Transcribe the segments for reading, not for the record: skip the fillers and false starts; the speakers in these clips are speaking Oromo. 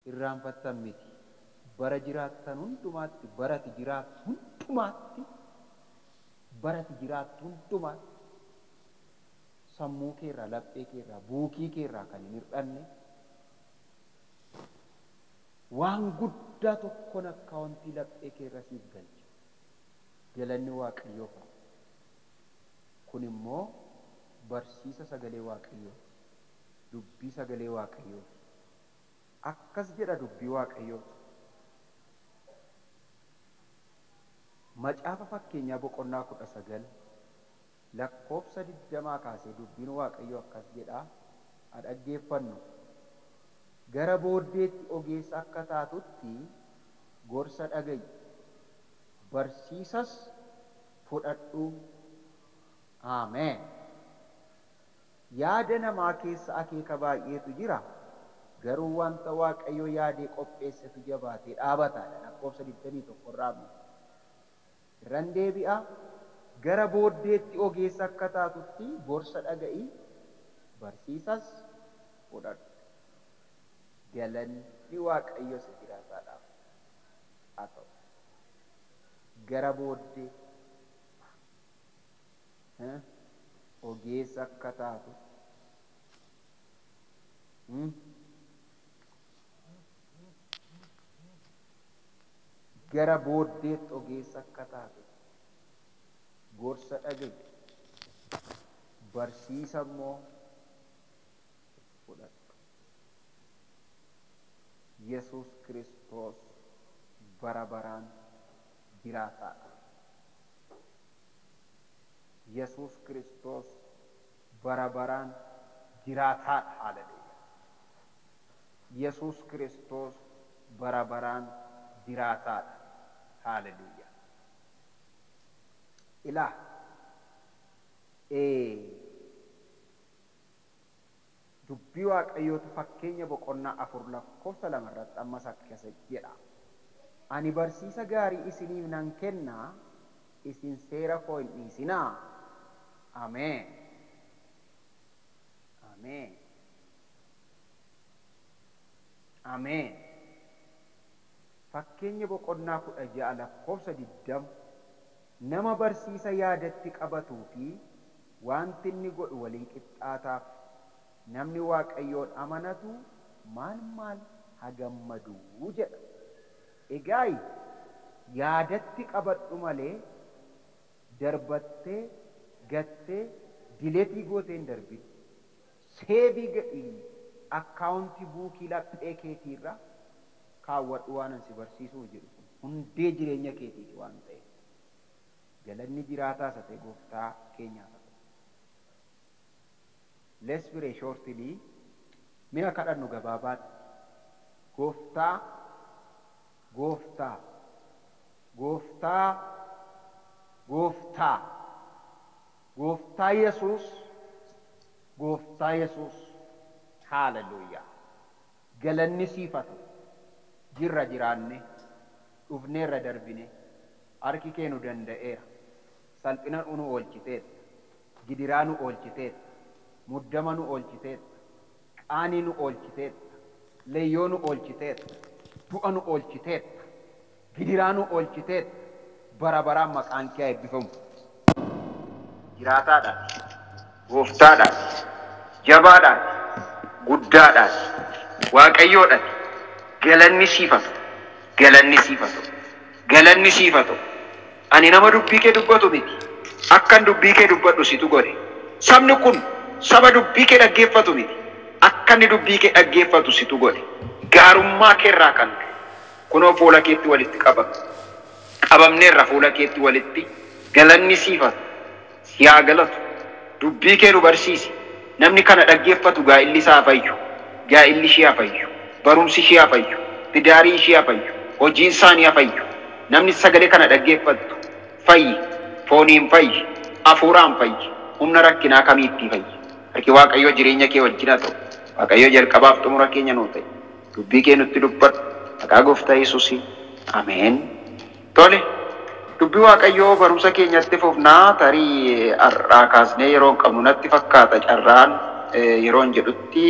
Irraanfattan miti. Bara jiraattan hundumaatti, barati jiraattu hundumaatti, barati jiraattu hundumaatti sammuu keerraa, laphee keerraa, buukii keerraa kan hin hir'anne waan guddaa tokkoon akkaawuntii laphee keerra siif galcha. Galanni Waaqayyoof haa ta'u. Kun immoo barsiisa sagalee Waaqayyooti. Dubbii sagalee Waaqayyooti. Akkas jedha dubbii Waaqayyooti. Macaafa Fakkeenyaa boqonnaa 19 lakkoofsa 20 kaasee dubbiin Waaqayyoo akkas jedha. Haa dhaggeeffannu. Gara booddeetti ogeessa akka taatutti gorsa dhaga'i. Barsiisas fudhadhu. Ameen. Yaada namaa keessa akeeka baay'eetu jira. Garuu wanta Waaqayyo yaadee qopheessetu jabaatee dhaabataadha. Lakkoofsa 21 irraa immoo. Irran deebi'a. Gara booddeetti ogeessa akka taatutti gorsa dhaga'i. Barsiisas fudhadhu. Galanni Waaqayyo isa jiraataadhaaf haa ta'u. Gara booddee ogeessa akka taatu gara booddeetti ogeessa akka taatu gorsa dhaga'i. Barsiisa immoo fudhadhu. Yesuus Kiristoos bara baraan jiraataadha. Yesuus Kiristoos bara baraan jiraataadha. Haleluuyaa. Yesuus Kiristoos bara baraan jiraataadha. Haleluuyaa. Ilaa dubbii Waaqayyootu fakkeenya boqonnaa 4 lakkoofsa 2 irratti ammas akkas jedha. Ani barsiisa gaarii isiniif nan kennaa, isin seera koo hin dhiisinaa. Ameen. Ameen. Ameen. Fakkeenya boqonnaa 16 lakkoofsa 20 nama barsiisa yaadatti qabatuu fi wanti inni godhu waliin qixxaataaf namni Waaqayyoon amanatu maal maal hagammaduu jedha. Egaa yaadatti qabadhu malee darbattee gattee dileetii gootee hin darbin. Seevii godhii akkaawuntii buukii laphee keetiirra kaawwadhu waan ani si barsiisuuf jedhu kun hundee jireenya keetiiti waan ta'eef. Galanni jiraataa isa ta'e gooftaa keenyaaf haa ta'u. Let's pray shortly. Mi'a kadhannu gabaabaatti. Gooftaa, gooftaa, gooftaa, gooftaa, gooftaa Yesuus, gooftaa Yesuus. Haleluuyaa. Galanni siif haa ta'u. Jirra jiraanne, dhufneerra darbine, harki kee nu danda'eera. Salphina nu oolchiteetta, gidiraa nu oolchiteetta, muddama nu oolchiteetta, qaanii nu oolchiteetta, leeyyoo nu oolchiteetta, du'a nu oolchiteetta, gidiraa nu oolchiteetta. Bara baraan maqaan kee haa eebbifamu. Jiraataadhaan, gooftaadhaan, jabaadhaan, guddaadhaan, Waaqayyoodhaan galanni siif haa ta'u. Galanni siif haa ta'u. Galanni siif haa ta'u. Ani nama dubbii kee dubbatu miti. Akkan dubbii kee dubbadhu situ godhe. Sabni kun saba dubbii kee dhaggeeffatu miti. Akka inni dubbii kee dhaggeeffatu situ godhe. Gaarummaa keerraa kan ka'e. Kunoo fuula keetti walitti qabame. Qabamneerra fuula keetti walitti. Galanni siif haa ta'u. Si haa galatu. Dubbii kee nu barsiisi. Namni kana dhaggeeffatu gaa'illi isaa haa fayyu. Gaa'illi ishee haa fayyu. Barumsi ishee haa fayyu. Tidaarii ishee haa fayyu. Hojiin isaanii haa fayyu. Namni sagalee kana dhaggeeffattu fayyi. Fooniin fayyi. Hafuuraan fayyi. Humna rakkinaa kamiitti fayyi. Harki Waaqayyoo jireenya kee wajjin haa ta'u. Waaqayyoo jalqabaaf xumura keenya nuu ta'e. Dubbii kee nutti dubbadhu. Maqaa gooftaa Yesuusiin. Ameen. Tole. Dubbii Waaqayyoo barumsa keenyatti fufnaa tarii har'aa kaasnee yeroo qabnu natti fakkaata carraan yeroon jedhutti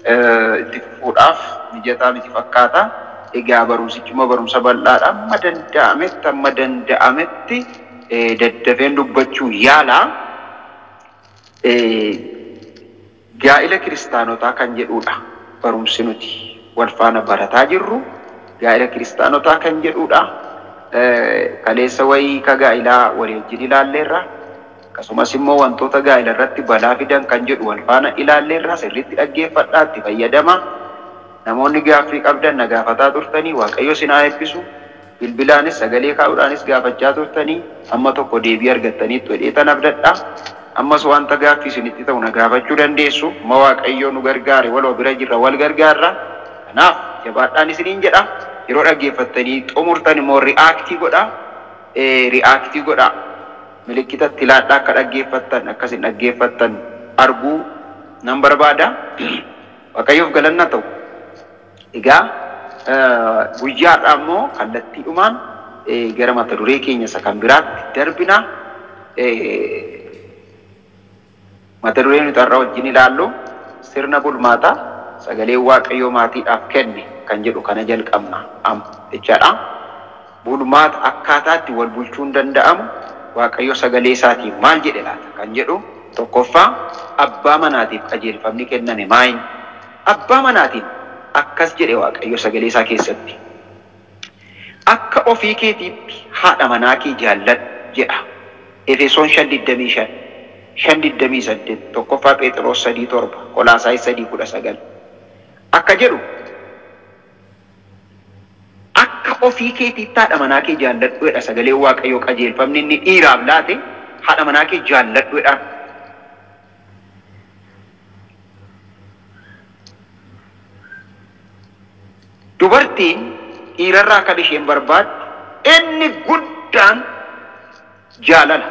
Itti fufuudhaaf mijataa miti fakkaata. Egaa barumsichi immoo barumsa bal'aadha. Amma danda'ametti daddafeen dubbachuu yaala. Gaa'ila kiristaanotaa kan jedhudha barumsi nuti wal faana barataa jirru. Gaa'ila kiristaanotaa kan jedhudha. Kaleessa wayii ka gaa'ilaa walii wajjin ilaalleerra. Akkasumas immoo wantoota gaa'ila irratti balaa fidan kan jedhu wal faana ilaalleerra. Sirriitti dhaggeeffadhaa, itti fayyadama. Namoonni gaaffii qabdan na gaafataa turtanii, Waaqayyo isin haa eebbisu. Bilbilaanis sagalee kaa'uudhaanis gaafachaa turtanii, amma tokko deebii argattaniitu jedheetan abdadha. Ammas wanta gaaffii isinitti ta'u na gaafachuu dandeessu. Amma Waaqayyo nu gargaare wal bira jirra, wal gargaarra. Kanaaf jabaadhaan isiniin jedha. Yeroo dhaggeeffattanii xumurtan immoo react godha. React godha. Milikkita itti laadhaa akka dhaggeeffattan, akkasin dhaggeeffattan arguu nan barbaada. Waaqayyoof galanna ta'u. Egaa guyyaadhaa immoo kallattiidhumaan gara mata duree keenya isa kan biraatti darbina. Mata duree nuti har'a wajjin ilaallu sirna bulmaataa sagalee Waaqayyoo maatiidhaaf kenne kan jedhu kana jalqabna amma jechaadha. Bulmaata akkaataa itti wal bulchuun danda'amu Waaqayyo sagalee isaatiin maal jedhe laata kan jedhu. Tokkoffaa, abbaa manaatiif qajeelfamni kenname maayin? Abbaa manaatiin akkas jedhe Waaqayyo sagalee isaa keessatti. "Akka ofii keetiitti haadha manaa kee jaalladhu" jedha. Efesoon 5:25, 5:28, 1ffaa Phexros 3:7, Qolaasaayis 3:19. Akka jedhu, akka ofii keetiitti haadha manaa kee jaalladhu jedha sagaleen Waaqayyoo. Qajeelfamni inni dhiiraaf laate haadha manaa kee jaalladhu jedha. Dubartiin dhiirarraa kan isheen barbaaddu inni guddaan jaalala.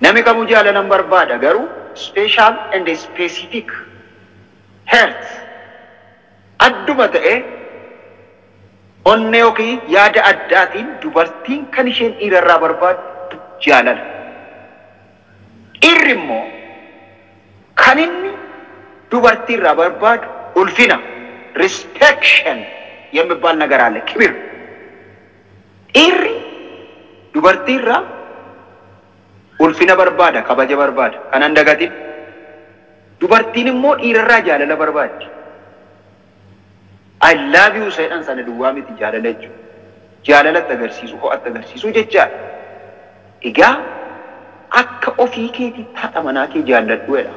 Namni kamuu jaalalan barbaada, garuu special and specific heart, adduma ta'e onnee yookiin yaada addaatiin dubartiin kan isheen dhiirarraa barbaaddu jaalala. Dhiirri immoo kan inni dubartiirraa barbaadu ulfina, respection የሚባል ነገር አለ፣ ክብር። Dhiirri dubartiirraa ulfina barbaada, kabaja barbaada. Kanan dagatin. Dubartiin immoo dhiirarraa jaalala barbaaddi. "I love you" jedhan sana duwwaa miti jaalala jechuudha. Jaalalatti agarsiisu, ho'atti agarsiisu jechaadha. Egaa akka ofii keetiitti haadha manaa kee jaalladhu jedha.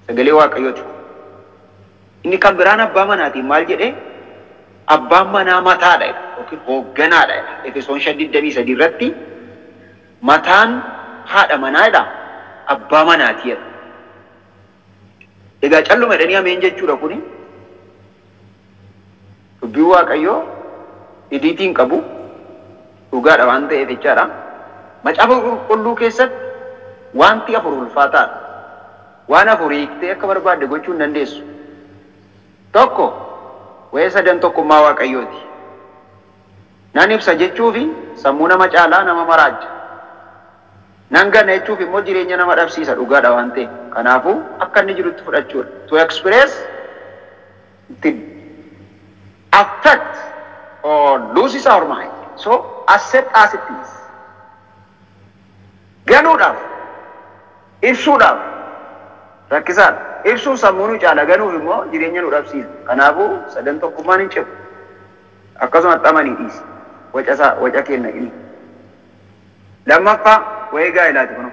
Sagalee Waaqayyooti. Inni kan biraan abbaa manaatiin maal jedhee? Abbaan manaa mataadha jedha yookiin hoogganaadha jedha. Efesoon 5:23 irratti mataan haadha manaa jedha, abbaa manaati jedha. Egaa calluma jedhanii ameen jechuudha kuni. Dubbiin Waaqayyoo idiitiin qabu, dhugaadha waan ta'eef jechaadha. Macaafa Qulqulluu keessatti wanti afur ulfaataadha. Waan afur hiiktee akka barbaadde gochuu hin dandeessu. Tokko, waa'ee sadan tokkummaa Waaqayyooti. Nan ibsa jechuufi sammuu nama caalaa nama maraacha. Nan gana jechuuf immoo jireenya nama dhabsiisa, dhugaadha waan ta'eef. Kanaafuu akka inni jirutti fudhachuudha. To express the affect or loses our mind. So accept as it is. Ganuudhaaf, ibsuudhaaf rakkisaadha. Ibsuun sammuu nu caala, ganuuf immoo jireenya nu dhabsiisa. Kanaafuu sadan tokkummaan hin cimu. Akkasuma xamanii dhiisi. Waca isaa waca kenna inni. Lammaffaa, waa'ee gaa'ilaati kun.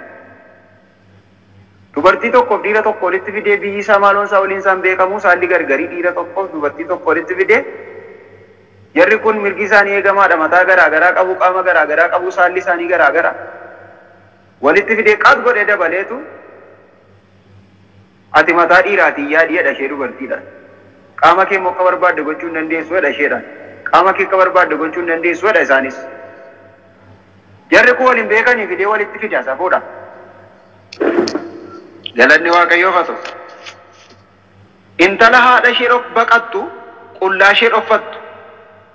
Dubartii tokkoof dhiira tokko walitti fidee, biyyi isaa maaloon isaa waliin isaan beekamu, saalli gargarii dhiira tokkoof dubartii tokko walitti fidee, jarri kun mirgi isaanii eegamaadha, mataa garaa garaa qabu, qaama garaa garaa qabu, saalli isaanii garaa garaa, walitti fidee qas godhee dabaleetu ati mataa dhiiraatiin yaadi jedha ishee dubartiidha. Qaama kee immoo akka barbaadde gochuu hin dandeessu jedha isheedhaan. Qaama kee akka barbaadde gochuu hin dandeessu jedha isaanis. Jarri kun waliin beekanii fidee walitti fida, safuudha. Galanni Waaqayyoof haa ta'u. Intala haadha ishee baqattu, qullaa ishee dhoffattu,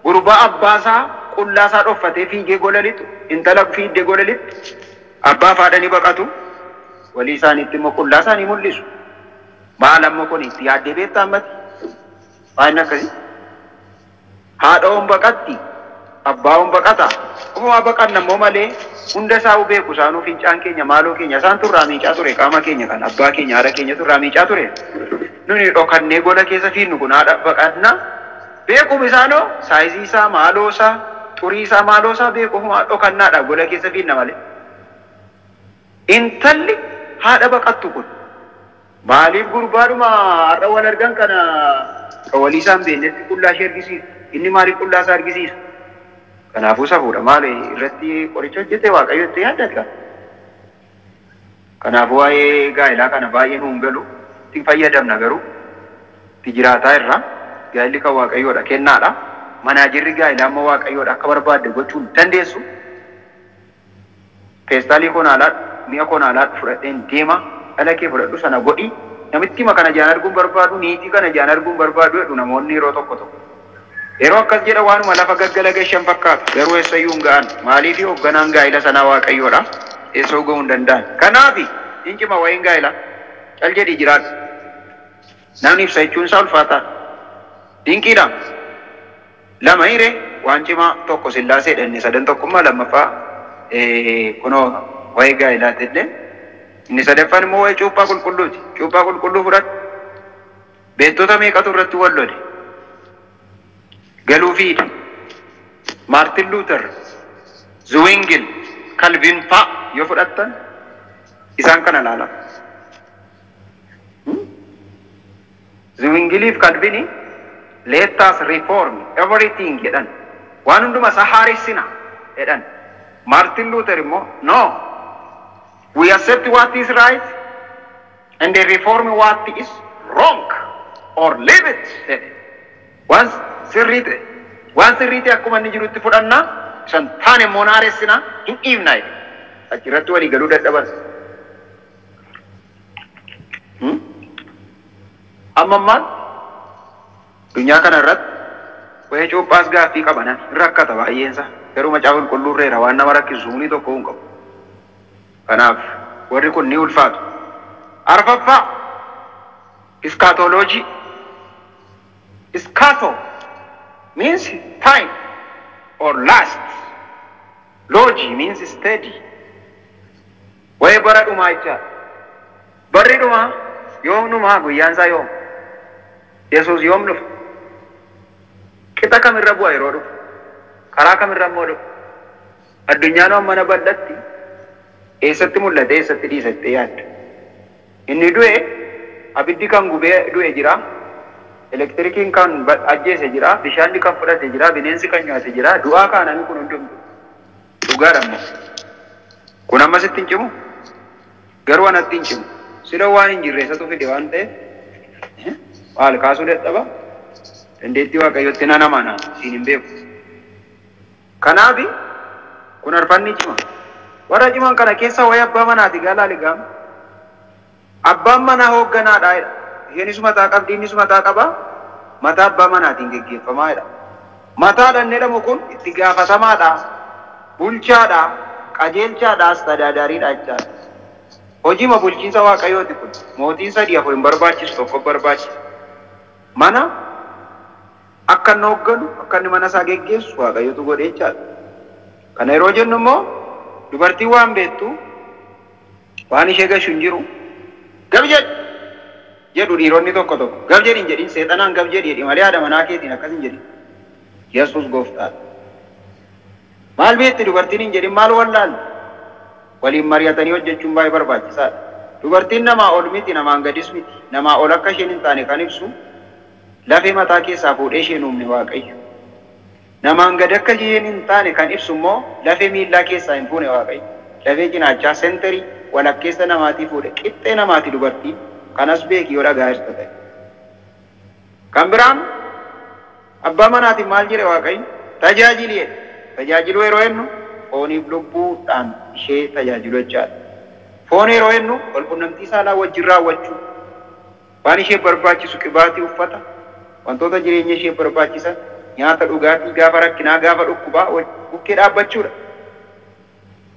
gurbaa abbaasaa qullaa isaa dhoffatee fiigee gola lixu, intala fiigdee gola lixu, abbaa fi haadha ni baqatu, walii isaaniitti immoo qullaa isaanii mul'isu. Maal amma kun itti yaaddee beektaa ammatti? Waan akkasii. Haadha oon baqatti, abbaa oon baqata. Ofumaa baqanna immoo malee hunda isaa beeku isaanuu fincaan keenya maaloo keenya isaan turraa miicaa ture qaama keenya kan abbaa keenya haadha keenya turraa miicaa ture. Nuni dhokannee gola keessa fiinnu kun haadha baqanna. Beekum isaanoo saayizii isaa maaloo isaa xurii isaa maaloo isaa beeku ofumaa dhokannaadha gola keessa fiinna malee. Intalli haadha baqattu kun maaliif gurbaadhuma har'a wal argan kana walii isaan beeknetti qullaa ishee argisiisa. Inni maaliif qullaa isaa argisiisa? Kanaafuu safuudha maali irratti qoricha hojjete Waaqayyo itti yaaddata. Kanaafuu waa'ee gaa'elaa kana baay'ee nuun galu itti fayyadamna garuu itti jiraataa irra gaa'elli kan Waaqayyoodha kennaadha. Manaajirri gaa'elaa immoo Waaqayyoodha akka barbaadde gochuu dandeessu. Feestaalii koon alaa mi'a koon alaa fudhadheen deema dhala kee fudhadhu sana godhi namitti kana jaan arguun barbaadu niitii kana jaan arguun barbaadu jedhu namoonni yeroo tokko tokko. Yeroo akkas jedha waanuma lafa gaggala gashan fakkaata garuu eessayyuu hin ga'an maaliif hoogganaan gaa'ela sanaa Waaqayyoodha eessoo ga'uu hin danda'an. Kanaaf hin cima wayiin gaa'ela cal jedhii jiraadhu. Namni ibsa jechuun isaa ulfaataadha. Dinqiidha. Lama hiree waan cimaa tokko Sillaasee dha sadan tokkummaa lammaffaa kunoo waa'ee gaa'elaati illee. Inni sadaffaan immoo waa'ee cuuphaa qulqulluuti. Cuuphaa qulqulluu fudhadhu. Beektota meeqatu irratti wal lole? Galuufiidha. Maartin Luuter, Zuwingil, Kalvin fa'a yoo fudhattan isaan kana ilaala. Zuwingiliif Kalvini let us reform everything jedhan. Waan hunduma isaa haaressina jedhan. Maartin Luuter immoo no, we accept what is right and reform what is wrong or leave it jedhe. Waan sirrii ta'e waan sirrii ta'e akkuma inni jirutti fudhannaa isan taane immoo haaressina hin dhiifnaa jedhe. Achirratti walii galuu dadhaban. Amma ammaan addunyaa kana irratti waa'ee cuuphaas gaaffii qaba nan rakkata baay'eensa. Garuu macaafa qulqulluu irreera waan nama rakkisu humni tokko hin qabu. Kanaaf warri kun ni ulfaatu. Arfaffaa iskaatoloojii. Iskaato means time or last. Logy means steady. Waa'ee bara dhumaa jechaadha. Barri dhumaa yoom dhumaa guyyaan isaa yoom? Yesuus yoom dhufa? Qixa kamirra bu'a yeroo dhufu? Karaa kamirra immoo dhufu? Addunyaan waan mana bal'atti eessatti mul'ate eessatti dhiisattee yaadda? Inni du'e abiddi kan gubee du'e jira. Elektirikiin kan ajjeese jira. Bishaanni kan fudhate jira. Bineensi kan nyaate jira. Du'aa kaananii kun hundumtu. Dhugaadha immoo. Kun ammasitti hin cimu? Garuu anatti hin cimu. Sila waan hin jirre isatu fide waan ta'eef maal kaasuu dadhaba? Dandeettii Waaqayyootti nan amana siin hin beeku. Kanaaf kun arfanni cima. Warra ciman kana keessa waa'ee abbaa manaati galaa ligaam. Abbaan manaa hoogganaadha jedha. Isheenis mataa qabdi innis mataa qaba. Mataa abbaa manaatiin geggeeffamaa jedha. Mataadhaan jedhamu kun itti gaafatamaadha. Bulchaadha. Qajeelchaadha. Astadaadaariidha jechaadha. Hojiima bulchiinsa Waaqayyooti kun. Mootiin sadii afur hin barbaachisu tokko barbaachisa. Mana akka inni hoogganu akka inni mana isaa geggeessu Waaqayyotu godhe jechaadha. Kana yeroo jennu immoo dubartiin waan beektu waan ishee gashu hin jiru. Gab jedhi jedhu dhiironni tokko tokko. Gab jedhi hin jedhin seexanaan gab jedhi jedhi malee haadha manaa keetiin akkas hin jedhin. Yesuus gooftaadha. Maal beekti dubartiin hin jedhin maal wallaalu? Waliin mari'atanii hojjechuun baay'ee barbaachisaadha. Dubartiin namaa ol miti namaan gadis miti. Namaa ol akka isheen hin taane kan ibsu lafee mataa keessaa fuudhee isheen uumne Waaqayyo. Namaan gad akka isheen hin taane kan ibsu immoo lafee miillaa keessaa hin fuune Waaqayyo. Lafee cinaachaa senterii walakkeessa namaatii fuudhe qixxee namaati dubartiin. Kanas beeki yoo dhagaa jirta ta'e. Kan biraan abbaa manaatiin maal jedhe Waaqayyo? Tajaajili jedhe. Tajaajiluu yeroo jennu fooniif lubbuudhaan ishee tajaajilu jechaadha. Foon yeroo jennu walqunnamtii saalaa wajjin raawwachuu waan ishee barbaachisu qibaatii uffata wantoota jireenya ishee barbaachisan nyaata dhugaatii gaafa rakkinaa gaafa dhukkubaa bukkee dhaabbachuudha.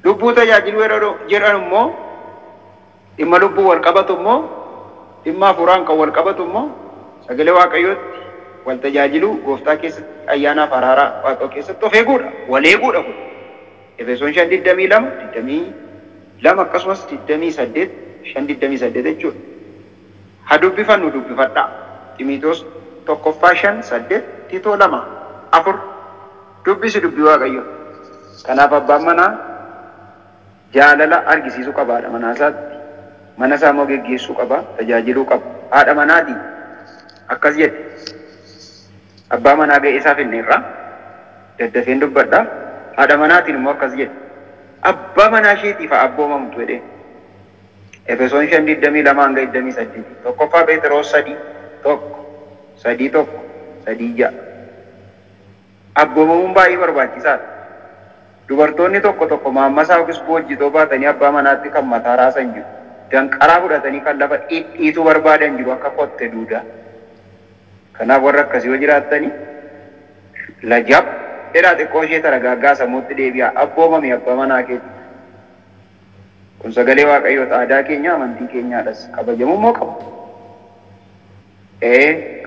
Lubbuu tajaajiluu yeroo jedhan immoo dhimma lubbuu wal qabatu immoo Dhimma hafuuraan kan wal qabatu immoo sagalee Waaqayyootti wal tajaajiluu, gooftaa keessatti ayyaanaaf araaraa Waaqayyoo keessatti of eeguudha. Wal eeguudha kun. Efesoon 5:22, 22 akkasumas 28, 5:28 jechuudha. Haa dubbifannu, dubbifadhaa. Ximitoos 1ffaa 5:8, Titoo 2:4 dubbisi dubbii Waaqayyoo. Kanaaf abbaan manaa jaalala argisiisuu qaba haadha manaa isaatti. Mana isaa immoo geggeessuu qaba, tajaajiluu qaba. Haadha manaatii akkas jedhe. Abbaa manaa ga'ee isaa finneerra. Daddafeen dubbadha. Haadha manaatiin immoo akkas jedhe. Abbaa manaa isheetiif haa abboomamtu jedhee. Efesoon 5:22 hanga 28. 1ffaa Pheexiroos 3:1, 3:1, 3:6. Abboomamuun baay'ee barbaachisaadha. Dubartoonni tokko tokko maammasaa yookiis boojjitoo baatanii abbaa manaatti kan mataa raasan jiru. Danqaraa fudhatanii kan lafa dhidhiituu barbaadan jiru akka kotte duudaa. Kanaaf warra akkasii yoo jiraattanii lajab jedhaa xiqqoo ishee taragaaggaa sammuutti deebi'aa, abboomami abbaa manaa keetii. Kun sagalee Waaqayyoota, aadaa keenya, amantii keenyaadhas kabajamuu immoo qaba.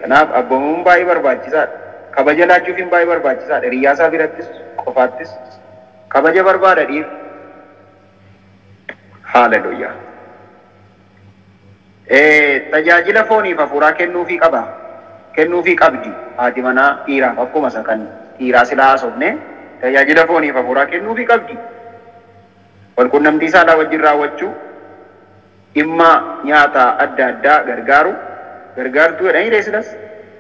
Kanaaf abboomamuun baay'ee barbaachisaadha. Kabaja laachuufiin baay'ee barbaachisaadha. Hiriyyaa isaa birattis qofaattis kabaja barbaada dhiirri. Haaleluyyaa. Tajaajila fooniif hafuuraa kennuufii qaba. Kennuufii qabdi haati manaa dhiiraaf, akkuma isa kan dhiiraa silaa haasofne, tajaajila fooniif hafuuraa kennuufii qabdi. Walqunnamtii saalaa wajjin raawwachuu, dhimma nyaataa adda addaa gargaaru, gargaartuu jedhanii reesilas,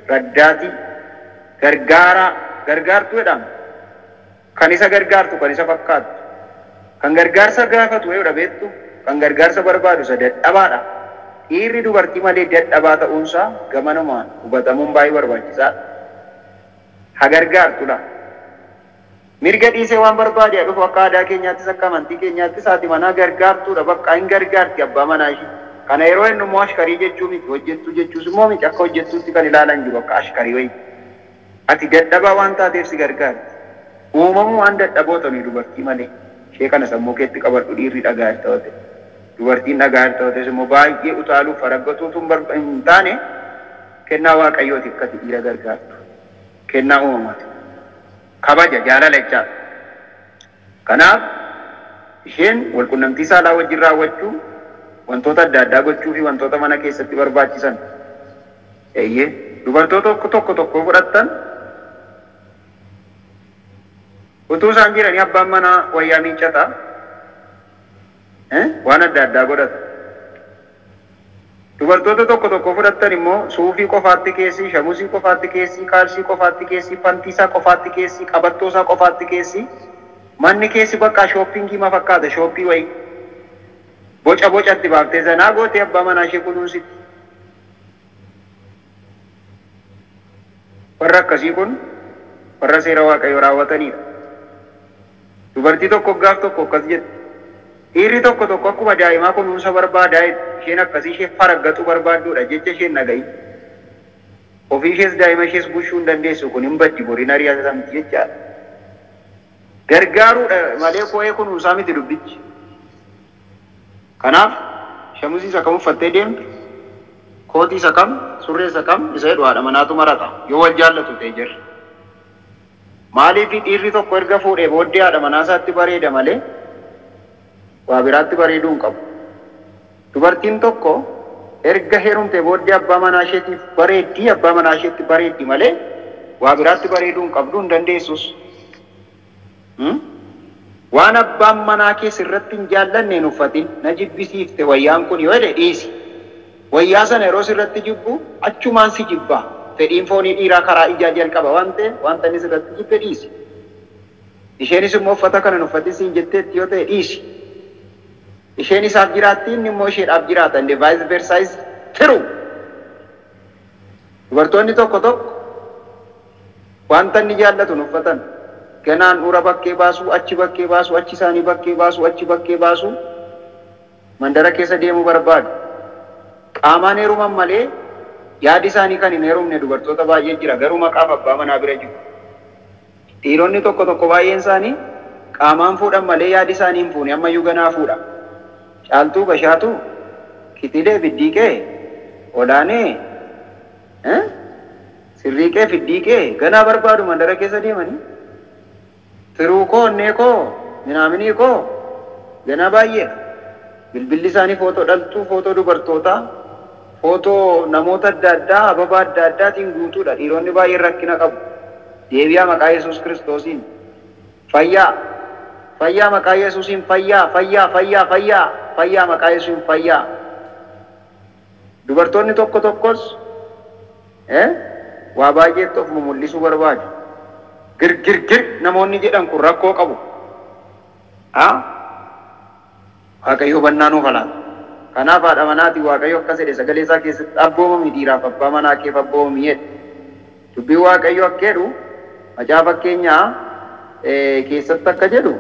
raddaatii, gargaaraa, gargaartuu jedhama. Kan isa gargaartu, kan isa fakkaattu. Kan gargaarsa gaafatu yoo beektu, kan gargaarsa barbaadu isa dadhabaadha. Dhiirri dubartii malee dadhabaa ta'uunsaa gamanumaan hubatamuun baay'ee barbaachisaadha. Ha gargaartudha. Mirga dhiisee waan barbaade dhufu, akka aadaa keenyaattis akka amantii keenyaattis haati manaa gargaartuudha. Bakka hin gargaarti abbaa manaa ishii. Kana yeroo inni immoo ashkarii jechuu miti, hojjettuu jechuus immoo miti, akka hojjettuutti kan ilaalan jiru akka ashkarii wayii. Ati dadhabaa waan taateef si gargaarti. Uumamuu waan dadhaboo ta'anii dubartii malee. Ishee kana sammuu keetti qabadhu, dhiirri dhagaa ta'e. Dubartiin dhagaa ta'es immoo baay'ee utaaluuf faraggatuutu hin taane, kennaa Waaqayyooti akkati dhiira gargaartu. Kennaa uumamaati. Kabaja jaalala jechaadha. Kanaaf isheen walqunnamtii saalaa wajjin raawwachuu, wantoota adda addaa gochuu fi wantoota mana keessatti barbaachisan. Eeyyee, dubartoota tokko tokko tokko fudhattan, utuu isaan jiranii abbaan manaa wayyaa miiccata, waan adda addaa godhata. Dubartoota tokko tokko fudhattan immoo suufii qofaatti keessi, shamusii qofaatti keessi, kaalsii qofaatti keessi, pantiisaa qofaatti keessi, qabattoosaa qofaatti keessi, manni keessi bakka shopping ma fakkaata, shop wayii. Boca bocatti baaftee zanaa gootee abbaa manaa ishee kunuunsiti. Warra akkasii kun warra seera Waaqayyoo raawwatanidha. Dubartii tokko gaaf tokko akkas jette. Dhiirri tokko tokko akkuma daa'imaa kunuunsa barbaadaa, isheen akkasii ishee faraggatu barbaadduudha jecha isheen dhaga'i. Ofii ishees daa'ima ishees bushuu hin dandeessu, kun hin baddi, boriin ari'atamti jechaadha. Gargaaruudha malee koo'ee kunuunsaa miti dubbichi. Kanaaf shamusii isa kam uffattee deemtu, kootii isa kam, surree isa kam, isa jedhu haadha manaatu marata yoo wal jaallatu ta'e jirra. Maaliif dhiirri tokko erga fuudhee booddee haadha manaa isaatti bareeda malee waa biraatti bareeduu hin qabu. Dubartiin tokko erga heerumtee booddee abbaa manaa isheetiif bareeddii, abbaa manaa isheetti bareeddi malee waa biraatti bareeduu hin qabdu, hin dandeessus. Waan abbaan manaa kee sirratti hin jaallanne hin uffatin. Na jibbisiifte wayyaan kun yoo jedhe, dhiisi. Wayyaa sana yeroo sirratti jibbu achumaan si jibbaa. Fedhiin foonii dhiiraa karaa ijaa jalqaba waan ta'eef, wanta inni sirratti jibbe dhiisi. Isheenis immoo uffata kana hin uffatin siin jetteetti yoo ta'e, dhiisi. Isheen isaaf jiraatti, inni immoo isheedhaaf jiraata. And vice versa is true. Dubartoonni tokko tokko wanta inni jaallatu hin uffatan. Ganaan dhura bakkee baasuu, achi bakkee baasuu, achi isaanii bakkee baasuu, achi bakkee baasuu, mandara keessa deemuu barbaadu. Qaamaan heeruman malee yaadi isaanii kan hin heerumne dubartoota baay'ee jira. Garuu maqaaf abbaa manaa bira jiru. Dhiironni tokko tokko baay'een isaanii qaamaan fuudhan malee yaadi isaanii hin fuune, ammayyuu ganaa fuudha. Caaltuu, Bashaatuu, Kitilee, Biddiiqee, Olaanee sirriiqee fiddiiqee ganaa barbaadu mandara keessa deemanii tiruu koo onnee koo minaaminii koo ganaa baay'eedha. Bilbilli isaanii footoo dhaltuu, footoo dubartootaa, footoo namoota adda addaa, ababaa adda addaatiin guutuudha. Dhiironni baay'een rakkina qabu. Deebi'aa maqaa Yesuus Kiristoosiin. Fayyaa. Fayyaa maqaa Yesuusiin fayyaa, fayyaa, fayyaa, fayyaa, fayyaa maqaa Yesuusiin fayyaa. Dubartoonni tokko tokkos waa baay'eetti of mul'isuu barbaadu. Gir gir gir namoonni jedhan kun rakkoo qabu. Waaqayyo hubannaa nuuf laata. Kanaaf haadha manaati Waaqayyo akkas jedhe sagalee isaa keessatti abboomami dhiiraaf abbaa manaa keef abboomami jedhe. Dubbiin Waaqayyo akka jedhu macaafa fakkeenyaa keessatti akka jedhu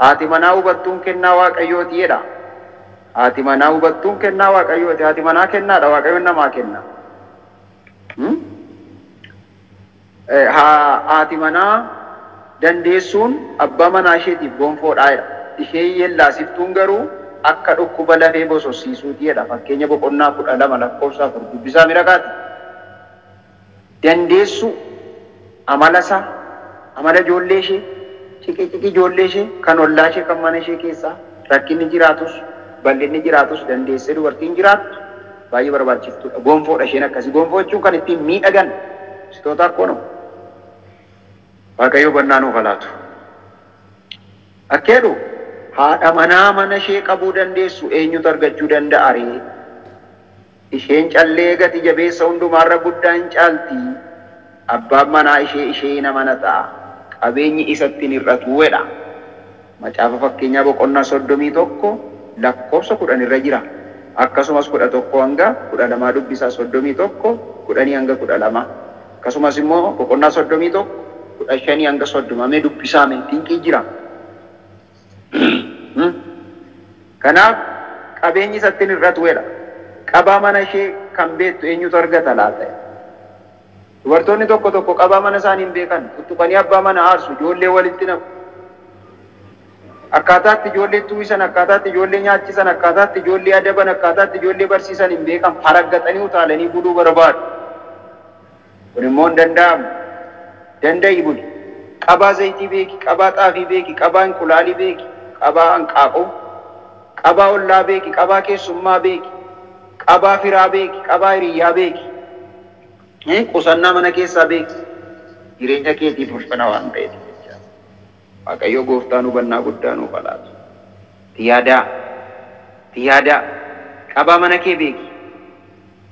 haati manaa hubattuun kennaa Waaqayyooti jedha. Haati manaa hubattuun kennaa Waaqayyooti. Haati manaa kennaadha. Waaqayyoon namaa kenna. Haati manaa dandeessuun abbaa manaa isheetiif gonfoodha jedha. Ishee yeellaasiftuun garuu akka dhukkuba lafee bososiisuuti jedha. Fakkeenya boqonnaa 12 lakkoofsa 4 dubbisaa miraqaati. Dandeessuu amala isaa, amala ijoollee ishee, ciqi ciqi ijoollee ishee, kan ollaa ishee, kan mana ishee keessaa rakkinni jiraatus bal'inni jiraatus dandeessee dubartiin jiraattu baay'ee barbaachiftuudha. Gonfoodha isheen akkasii. Gonfoo jechuun kan ittiin miidhagan sitoota akkoonoo. Waaqayyo hubannaa nuuf laatu. Akka jedhu haadha manaa mana ishee qabuu dandeessu eenyutu argachuu danda'a ree? Isheen callee gati jabeessa hundumaarra guddaa hin caalti. Abbaan manaa ishee ishee hin amanata. Qabeenyi isatti hin hir'atu jedha. Macaafa fakkeenyaa boqonnaa 31 lakkoofsa 10 irra jira. Akkasumas 11 hanga 12 dubbisaa 31 10 hanga 12. Akkasumas immoo boqonnaa 31 15 hanga 30 mee dubbisaa mee dinqii jira. Kanaaf qabeenyi isatti hin hir'atu jedha. Qabaa mana ishee kan beektu eenyutu argata laata? Dubartoonni tokko tokko qabaa mana isaanii hin beekan. Tuttuqanii abbaa mana aarsu, ijoollee walitti naqu. Akkaataatti ijoollee tuwisan, akkaataatti ijoollee nyaachisan, akkaataatti ijoollee adaban, akkaataatti ijoollee barsiisan hin beekan. Faraggatanii utaalanii buluu barbaadu. Kun immoo hin danda'amu. Danda'i buli. Qabaa zayitii beeki, qabaa xaafii beeki, qabaa inqulaalii beeki, qabaa hanqaaquu, qabaa ollaa beeki, qabaa keessummaa beeki, qabaa firaa beeki, qabaa hiriyyaa beeki. Qusannaa mana keessaa beeki. Jireenya keetiif ulfina waan ta'eef jecha. Waaqayyo gooftaan hubannaa guddaa nuuf laatu. Tiyaadaa, tiyaadaa, qabaa mana kee beeki.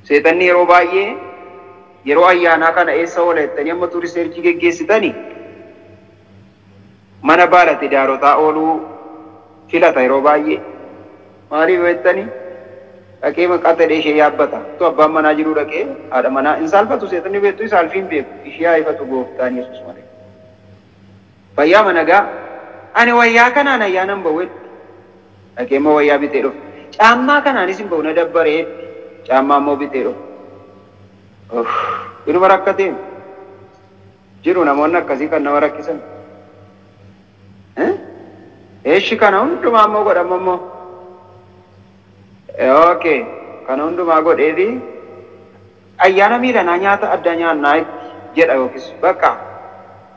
Seexanni yeroo baay'ee yeroo ayyaanaa kana eessa oola jettanii amma tuuriseerchii geggeessitanii mana baalate daarotaa ooluu filata yeroo baay'ee. Maaliif jettanii dhaqee maqaa ta'ee ishee yaabbata. Tu abbaan manaa jiru dhaqee haadha manaa hin saalfatu seexanni beektu saalfii hin beeku. Ishee haa ifatu gooftaan Yesuus malee. Fayyaa managaa ani wayyaa kanaan ayyaanan ba'uetti dhaqee immoo wayyaa bitee dhufe. Caammaa kanaanis hin ba'u na dabbareetti caammaa immoo bitee dhufe. Inuma rakkateen jiru namoonni akkasii kan nama rakkisan. Eeshi kana hundumaa immoo godhama immoo. Okay, kana hundumaa godheefi ayyaana miidhanaa nyaata addaa nyaannaa itti jedha yookiis bakka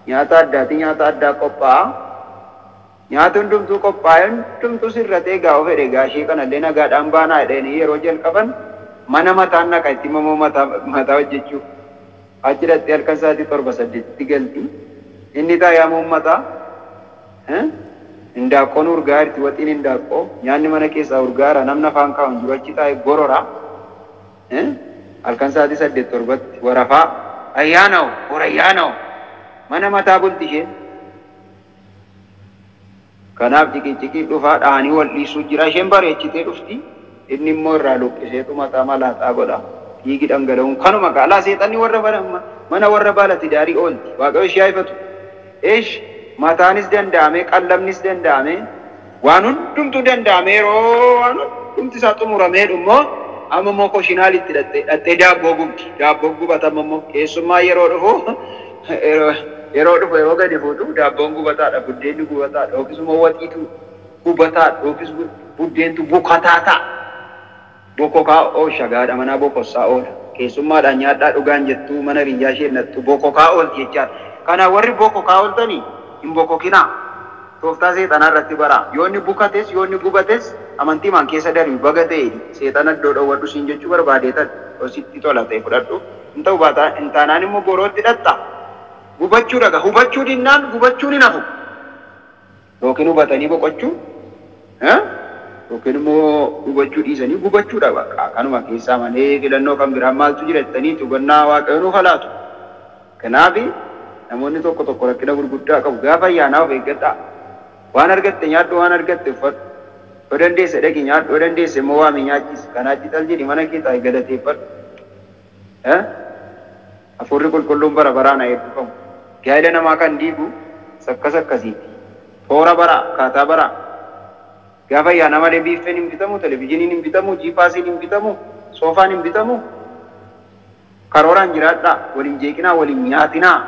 nyaata addaati nyaata addaa qophaa'a. Nyaata hundumtuu qophaa'e hundumtuu sirratee gaa fedhe gaashee kanallee nagaadhaan baanaa jedhanii yeroo jalqaban mana mataan naqa itti immoo mataa hojjechuu. Achi dhattee halkan sa'aatii 7 8tti galti. Inni taa'ee mataa Hindaaqqoon urgaa jirti, waxiin hindaaqqoo nyaanni mana keessaa urgaara, namni afaan kaa'u hin jiru achi taa'ee gorora. Halkan sa'aatii 8 7tti warafaa ayyaana'u horayyaana'u mana mataa bulti isheen. Kanaaf ciqii dhufaa dhahanii wal dhiisuu jira. Isheen bareechitee dhufti. Inni immoo irraa luqqiseetu mataa malaaxaa godha. Dhiigi dhangala'uun kanuma qaalaa seexanni warra mana warra baalati daarii oolti. Waaqayyo ishee haifatu. Eesh mataanis danda'ame, qallamnis danda'ame, waan hundumtuu danda'ame yeroo waan hundumti isaa xumuramee immoo amma immoo koshinaalitti dhattee daabboo gubdi. Daabboo gubatama immoo keessummaa yeroo dhufu yeroo gadi fuutu daabboon gubataadha, buddeenni gubataadha, yookiis immoo waxiitu gubataadha, yookiis buddeentu bukataa ta'a. Bokokaa oosha gaadha manaa bokossaa oola. Keessummaadhaan nyaadhaa dhugaan jettuu mana riyyaa ishee nattu bokokaa oolti jechaadha. Kanaaf warri bokokaa ooltanii hin bokokinaa. Tooftaa seexanaa irratti baraa. Yoo inni bukates yoo inni gubates amantiimaan keessa darbi baga ta'e seexana iddoo dhoowwadhu siin jechuu barbaadeetan sitti tola ta'e fudhadhu. Hin ta'u baataa hin taanaan immoo borootti hidhatta. Gubachuu dhaga. Hubachuu dinnaan gubachuun hin hafu. Yookiin hubatanii boqochuu yookiin immoo hubachuu dhiisanii gubachuudha bakka. Kanuma keessaa malee filannoo kan biraan maaltu jira jettanii hubannaa Waaqayyoo nuuf laatu. Kanaaf namoonni tokko tokko rakkina gurguddaa qabu. Gaafa ayyaanaa of eeggadhaa. Waan argatte nyaadhu, waan argatte uffadhu. Yoo dandeesse dhaqi nyaadhu, yoo dandeesse immoo waami nyaachisi. Kanaa achi tal jedhi mana kee taa'i galateeffadhu. Hafuurri qulqulluun bara baraan haa eebbifamu. Gaa'ela namaa kan diigu akkas akkasiiti. Toora baraa, akkaataa baraa. Gaafa ayyaanaa malee biiffeen hin bitamu, televizyiiniin hin bitamu, jiipaasiin hin bitamu, soofaan hin bitamu. Karooraan jiraadhaa, waliin jeeqinaa, waliin nyaatinaa.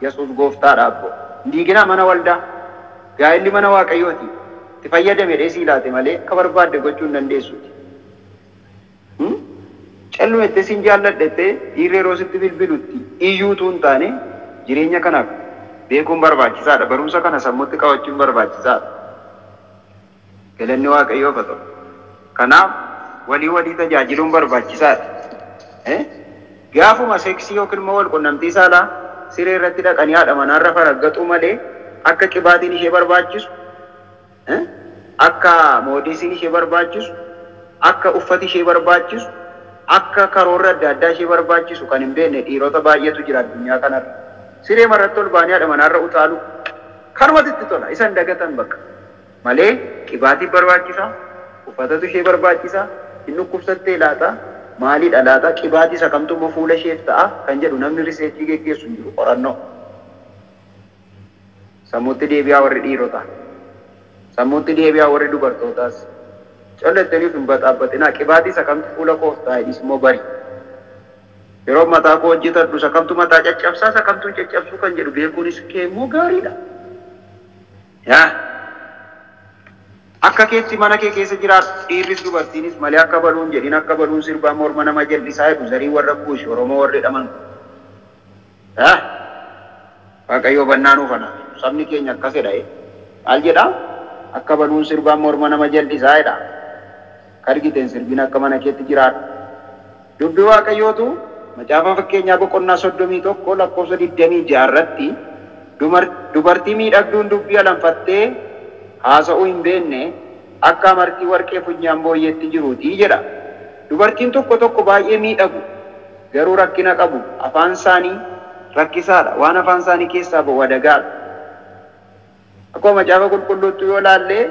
Yesuus gooftaadha abbo. Hin diiginaa mana waldaa. Gaa'elli mana Waaqayyooti. Itti fayyadame dheesii laate malee akka barbaadde gochuu hin dandeessuuti. Calluma itti sin jaalladhe dhiirri yeroo sitti bilbilutti iyyuutu hin taane jireenya kanaaf beekuun barbaachisaadha. Barumsa kana sammuutti qabachuun barbaachisaadha. Galanni Waaqayyoof haa ta'u. Kanaaf walii walii tajaajiluun barbaachisaadha. Gaafuma seksii yookiin immoo wal qunnamtii saalaa siree irratti dhaqanii haadha manaarra faraggaxuu malee akka qibaatiin ishee barbaachisu, akka moodisiin ishee barbaachisu, akka uffati ishee barbaachisu, akka karoorri adda addaa ishee barbaachisu kan hin beekne dhiirota baay'eetu jira addunyaa kanarra. Siree marratti ol ba'anii haadha manaarra utaalu. Kanumatti itti tola. Isan dagatan bakka. Malee qibaatiin barbaachisaa, uffatatu ishee barbaachisaa, hin dhukkubsattee laata, maalidha laata, qibaatii isa kamtu immoo fuula isheef ta'a kan jedhu namni riseerchii geggeessu hin jiru qorannoo. Sammuutti deebi'aa warri dhiirotaa. Sammuutti deebi'aa warri dubartootaas. Collettaniif hin baxaabbatinaa. Qibaatii isa kamtu fuula koof ta'a jedhis immoo bari. Yeroo mataa koo hojjetadhu isa kamtu mataa caccabsaa isa kamtu caccabsuu kan jedhu beekuunis kee immoo gaariidha. Yaa akka keetti mana kee keessa jiraatu dhiirris dubartiinis malee akka baluun jedhin akka baluun sirbaa morma nama jal'isaa jedhu zarii warra kuushi Oromoo warri jedhaman. Yaa Waaqayyo hubannaa nuuf haa laatu. Sabni keenya akkas jedha. Maal jedhaa? Akka baluun sirbaa morma nama jal'isaa jedha. Akka argiteen sirbin akka mana keetti jiraadhu. Dubbi Waaqayyootu macaafa fakkeenyaa boqonnaa 31 lakkoofsa 26 irratti dubartii miidhagduun dubbii alanfattee haasa'uu hin beekne akka amartii warqee funyaan booyyeetti jiruuti jedha. Dubartiin tokko tokko baay'ee miidhagu garuu rakkina qabu. Afaan isaanii rakkisaadha. Waan afaan isaanii keessaa ba'u adagaadha. Akkuma macaafa qulqulluutti yoo laallee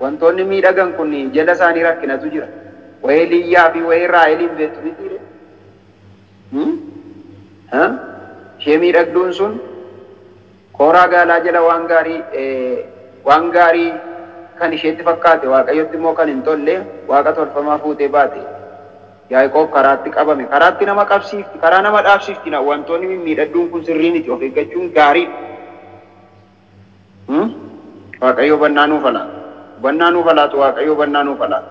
wantoonni miidhagan kun jala isaanii rakkinatu jira. Wayee Liyyaa fi wayee Raaheliin beektu mitiire. Ishee miidhagduun sun kooraa gaalaa jala waan gaarii kan isheetti fakkaate Waaqayyotti immoo kan hin tolle waaqa tolfamaa fuutee baate. Yaaqoob karaatti qabame. Karaatti nama qabsiifti, karaa nama dhaabsiifti. Wantoonni mimmiidhagduun kun sirrii miti. Of eeggachuun gaariidha. Waaqayyo hubannaa nuuf haa laatu. Hubannaa nuuf haa laatu. Waaqayyo hubannaa nuuf haa laatu.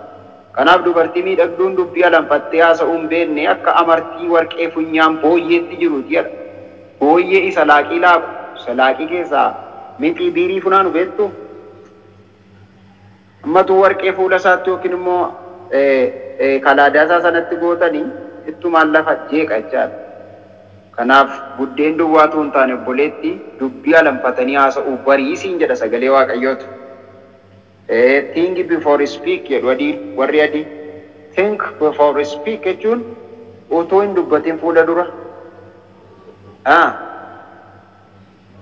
Kanaaf dubartii miidhagduun dubbii alanfattee haasa'uu hin beekne akka amartii warqee funyaan booyyeetti jiruuti jedha. Booyyee isa laaqii laaqu, isa laaqii keessaa mixii biirii funaanu beektu. Ammatu warqee fuula isaatti yookiin immoo kalaadaa isaa sanatti gootanii ittumaan lafa jeeqa jechaadha. Kanaaf buddeen duwwaatu hin taane obboleetti dubbii alanfatanii haasa'uu bariisiin jedha sagalee Waaqayyootu. Think before speak jedhu adii warri adii. Think before speak jechuun utuu hin dubbatin fuula dura.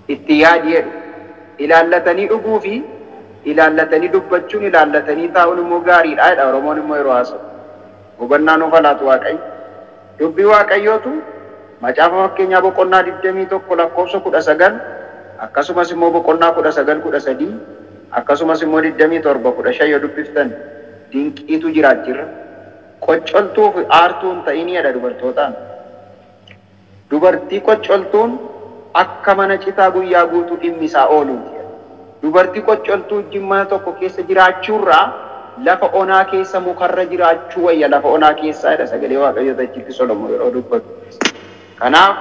Itti yaadi jedhu. Ilaallatanii dhuguu fi ilaallatanii dubbachuun ilaallatanii taa'uun immoo gaariidha jedha Oromoon immoo yeroo haasa'u. Hubannaa nuuf haa laatu Waaqayyo. Dubbii Waaqayyootu macaafa fakkeenyaa boqonnaa 21 lakkoofsa 19 akkasumas immoo boqonnaa 19 13 akkasumas immoo 27 15 yoo dubbiftan dinqiitu jiraachirra. Qoccoltuu fi aartuu hin ta'in jedha dubartootaan. Dubartii qoccoltuun akka mana citaa guyyaa guutuu dhimmi isaa ooluuti. Dubartii qoccoltuu wajjin mana tokko keessa jiraachuurraa Lafa onaa keessa mukarra jiraachuu wayya lafa onaa keessaa jedha sagalee Waaqayyoo achitti Solomoon yeroo dubbatu. Kanaaf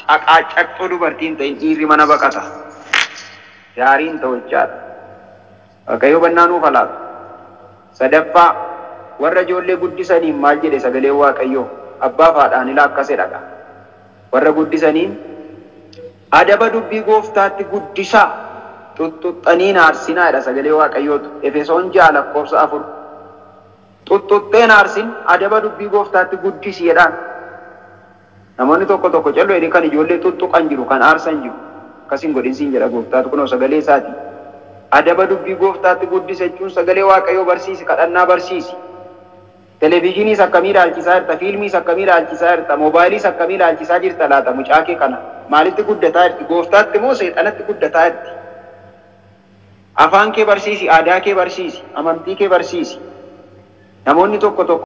caqaacaqxuu dubartiin ta'in dhiirri mana baqata. Gaariin ta'u jechaadha. Waaqayyo hubannaa nuuf haa laatu. Sadaffaa warra ijoollee guddisaniin maal jedhe sagaleen Waaqayyoo abbaa fi haadhaan ilaa akkas jedha. Warra guddisaniin adaba dubbii gooftaatti guddisaa xuxxuxxanii aarsinaa jedha sagalee Waaqayyootu. Efesoon 6 lakkoofsa 4. Xuxxuxxeen aarsin adaba dubbii gooftaatti guddisi jedhaan. Namoonni tokko tokko calloo jedhee kan ijoollee xuxxuqan jiru kan aarsan jiru. Akkasiin godhin siin jedha gooftaatu kunoo sagalee isaati. Adaba dubbii gooftaatti guddisa jechuun sagalee Waaqayyoo barsiisi, kadhannaa barsiisi. Televezyiiniis akkamii ilaalchisaa jirta, fiilmiis akkamii ilaalchisaa jirta, moobaayiliis akkamii ilaalchisaa jirta laata mucaa kee kana? Maalitti guddataa jirti? Gooftaatti moo seexanatti guddataa jirti? Afaan kee barsiisi, aadaa kee barsiisi, amantii kee barsiisi. Namoonni tokko tokko